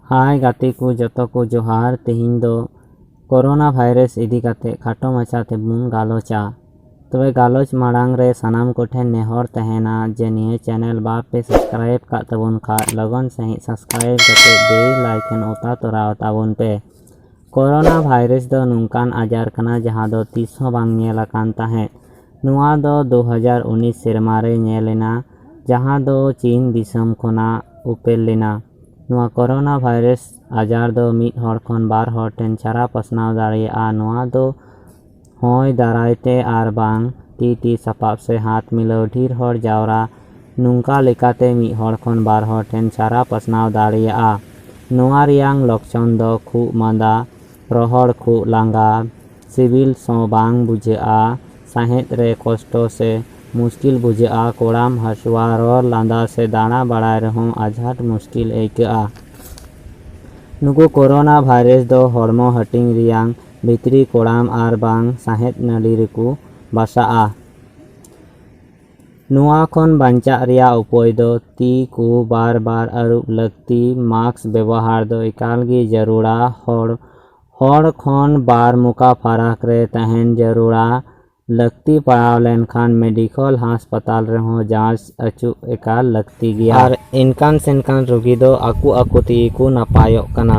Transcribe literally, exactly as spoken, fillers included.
ᱦᱟᱭ ᱜᱟᱛᱮ ᱠᱚ, ᱡᱚᱛᱚ ᱠᱚ ᱡᱚᱦᱟᱨ᱾ ᱛᱮᱦᱮᱧ ᱫᱚ ᱠᱳᱨᱳᱱᱟ ᱵᱷᱟᱭᱨᱟᱥ ᱤᱫᱤ ᱠᱟᱛᱮ ᱠᱷᱟᱴᱚ ᱢᱟᱪᱷᱟ ᱛᱮᱵᱚᱱ ᱜᱟᱞᱚᱪᱟ᱾ ᱛᱚᱵᱮ ᱜᱟᱞᱚᱪ ᱢᱟᱲᱟᱝ ᱨᱮ ᱥᱟᱱᱟᱢ ᱠᱚᱴᱷᱮᱱ ᱱᱮᱦᱚᱨ ᱛᱟᱦᱮᱱᱟ ᱡᱮ ᱱᱤᱭᱟᱹ ᱪᱮᱱᱮᱞ ᱵᱟᱯᱮ ᱥᱟᱵᱥᱠᱨᱟᱭᱤᱵ ᱠᱟᱜ ᱛᱟᱵᱚᱱ ᱠᱷᱟᱡ ᱞᱚᱜᱚᱱ ᱥᱟᱺᱦᱤᱡ ᱥᱟᱵᱥᱠᱨᱟᱭᱤᱵ ᱠᱟᱛᱮ ᱵᱮᱞ ᱟᱭᱠᱚᱱ ᱚᱛᱟ ᱛᱚᱨᱟᱣ ᱛᱟᱵᱚᱱ ᱯᱮ᱾ ᱠᱳᱨᱳᱱᱟ ᱵᱷᱟᱭᱨᱟᱥ ᱫᱚ ᱱᱚᱝᱠᱟᱱ ᱟᱡᱟᱨ ᱠᱟᱱᱟ ᱡᱟᱦᱟᱸ ᱫᱚ ᱛᱤᱥ ᱦᱚᱸ ᱵᱟᱝ ᱧᱮᱞ ᱟᱠᱟᱱ ᱛᱟᱦᱮᱸᱫ᱾ ᱱᱚᱣᱟ ᱫᱚ ᱫᱩ ᱦᱟᱡᱟᱨ ᱩᱱᱤᱥ ᱥᱮᱨᱢᱟ ᱨᱮ ᱧᱮᱞ ᱮᱱᱟ, ᱡᱟᱦᱟᱸ ᱫᱚ ᱪᱤᱱ ᱫᱤᱥᱚᱢ ᱠᱷᱚᱱᱟᱜ ᱩᱯᱮᱞ ᱞᱮᱱᱟ᱾ ᱱᱚᱣᱟ ᱠᱳᱨᱳᱱᱟ ᱵᱷᱟᱭᱨᱟᱥ ᱟᱡᱟᱨ ᱫᱚ ᱢᱤᱫ ᱦᱚᱲ ᱠᱷᱚᱱ ᱵᱟᱨ ᱦᱚᱲ ᱴᱷᱮᱱ ᱪᱷᱟᱨᱟ ᱯᱟᱥᱱᱟᱣ ᱫᱟᱲᱮᱭᱟᱜᱼᱟ᱾ ᱱᱚᱣᱟ ᱫᱚ ᱦᱚᱭ ᱫᱟᱨᱟᱭ ᱛᱮ ᱟᱨ ᱵᱟᱝ ᱛᱤ ᱛᱤ ᱥᱟᱯᱟᱵ ᱥᱮ ᱦᱟᱛ ᱢᱤᱞᱟᱹᱣ ᱰᱷᱮᱨ ᱦᱚᱲ ᱡᱟᱣᱨᱟ, ᱱᱚᱝᱠᱟ ᱞᱮᱠᱟᱛᱮ ᱢᱤᱫ ᱦᱚᱲ ᱠᱷᱚᱱ ᱵᱟᱨ ᱦᱚᱲ ᱴᱷᱮᱱ ᱪᱷᱟᱨᱟ ᱯᱟᱥᱱᱟᱣ ᱫᱟᱲᱮᱭᱟᱜᱼᱟ᱾ ᱱᱚᱣᱟ ᱨᱮᱭᱟᱝ ᱞᱚᱠᱠᱷᱚᱱ ᱫᱚ ᱠᱷᱩᱜ ᱢᱟᱸᱫᱟ, ᱨᱚᱦᱚᱲ ᱠᱷᱩᱜ, ᱞᱟᱸᱜᱟ, ᱥᱤᱵᱤᱞ ᱥᱚ ᱵᱟᱝ ᱵᱩᱡᱷᱟᱹᱜᱼᱟ, ᱥᱟᱦᱮᱫ ᱨᱮ ᱠᱚᱥᱴᱚ ᱥᱮ ᱢᱩᱥᱠᱤᱞ ᱵᱩᱡᱷᱟᱹᱜᱼᱟ, ᱠᱚᱲᱟᱢ ᱦᱟᱹᱥᱩᱣᱟ, ᱨᱚᱲ ᱞᱟᱸᱫᱟ ᱥᱮ ᱫᱟᱬᱟ ᱵᱟᱲᱟᱭ ᱨᱮᱦᱚᱸ ᱟᱡᱷᱟᱴ ᱢᱩᱥᱠᱤᱞ ᱟᱹᱭᱠᱟᱹᱜᱼᱟ᱾ ᱱᱩᱠᱩ ᱠᱳᱨᱳᱱᱟ ᱵᱷᱟᱭᱨᱟᱥ ᱫᱚ ᱦᱚᱲᱢᱚ ᱦᱟᱹᱴᱤᱧ ᱨᱮᱭᱟᱝ ᱵᱷᱤᱛᱨᱤ ᱠᱚᱲᱟᱢ ᱟᱨ ᱵᱟᱝ ᱥᱟᱦᱮᱫ ᱱᱟᱹᱞᱤ ᱨᱮᱠᱚ ᱵᱟᱥᱟᱜᱼᱟ᱾ ᱱᱚᱣᱟ ᱠᱷᱚᱱ ᱵᱟᱧᱪᱟᱜ ᱨᱮᱭᱟᱜ ᱩᱯᱟᱹᱭ ᱫᱚ ᱛᱤ ᱠᱚ ᱵᱟᱨ ᱵᱟᱨ ᱟᱹᱨᱩᱵ ᱞᱟᱹᱠᱛᱤ, ᱢᱟᱥᱠ ᱵᱮᱵᱚᱦᱟᱨ ᱫᱚ ᱮᱠᱟᱞ ᱜᱮ ᱡᱟᱹᱨᱩᱲᱟ, ᱦᱚᱲ, ᱦᱚᱲ ᱠᱷᱚᱱ ᱵᱟᱨ ᱢᱚᱠᱟ ᱯᱷᱟᱨᱟᱠ ᱨᱮ ᱛᱟᱦᱮᱱ ᱡᱟᱹᱨᱩᱲᱟ, ᱞᱟᱹᱠᱛᱤ ᱯᱟᱲᱟᱣ ᱞᱮᱱᱠᱷᱟᱱ ᱢᱮᱰᱤᱠᱚᱞ ᱦᱟᱥᱯᱟᱛᱟᱞ ᱨᱮᱦᱚᱸ ᱡᱟᱸᱪ ᱟᱹᱪᱩ ᱮᱠᱟᱞ ᱞᱟᱹᱠᱛᱤ ᱜᱮᱭᱟ᱾ ᱟᱨ ᱮᱱᱠᱟᱱ ᱥᱮᱱᱠᱟᱱ ᱨᱩᱜᱤ ᱫᱚ ᱟᱠᱚ ᱟᱠᱚ ᱛᱮᱜᱮ ᱠᱚ ᱱᱟᱯᱟᱭᱚᱜ ᱠᱟᱱᱟ᱾